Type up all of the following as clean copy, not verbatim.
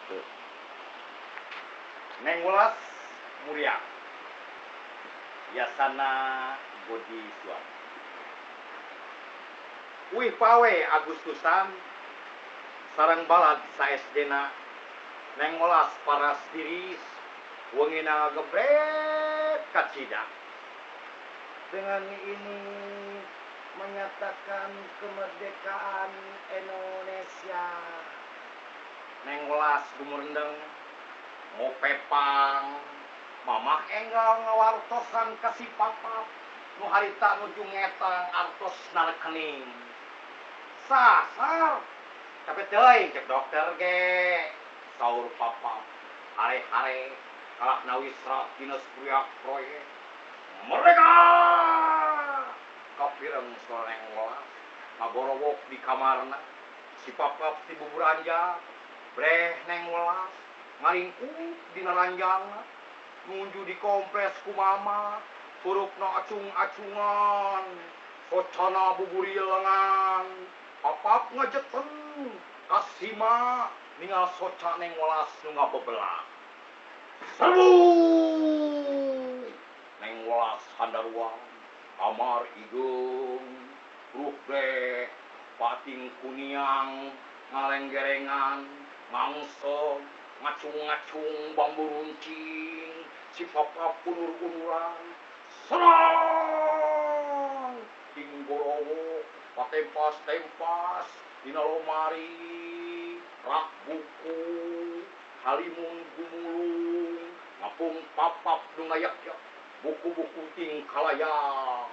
Gitu. Neng Welas muriang. Yasana Godi Suami. Uih pawe Agustusan sareng balad sa-SD-na. Neng Welas paras tiris wengina ngagebrek kacida. Dengan ini menyatakan kemerdekaan Indonesia. Neng Welas gumurendeng ngopepang mamah enggal ngawartosan ka si papap nu harita nuju ngetang artos na rekening. Sasar capek teuing cek dokter ge saur papap hare-hare kalah nawisra dinas proyek proyek merdeka kapireng sora Neng Welas ngagorowok di kamarna si papap ti buburanja breh Neng Welas ngaringkuk dina ranjangna nuju dikompres ku mama hurufna acung-acungan socana buburilengan papap ngajeten kasima ningal soca Neng Welas nu ngabebelak serbu Neng Welas handaruan kamar igeung ruh breh pating kuniang ngalenggerengan ngangseg ngacung-ngacung bambu runcing si papap unur-unuran serang ting gorowo patempas-tempas dina lomari rak buku halimun gumulung ngapung papap nu ngayak-yak buku-buku ting kalayang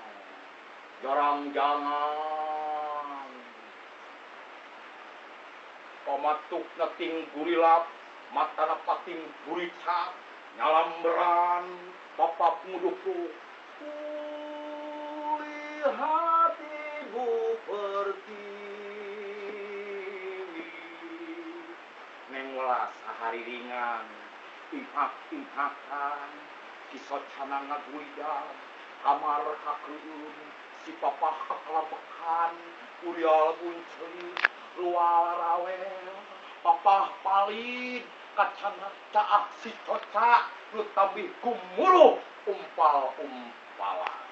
jarang-jangan pamatukna ting gurilap matana pating gurica nyalamberan papap ngudukuk kulihat ibu pertiwi. Neng Welas sahariringan inghak-inghakan kisocana ngagulidan kamar kakeun si papah kakalabekan urial buncelit luar rawel papah palid kacana caah si coca nu tabih gumuruh umpal-umpalan.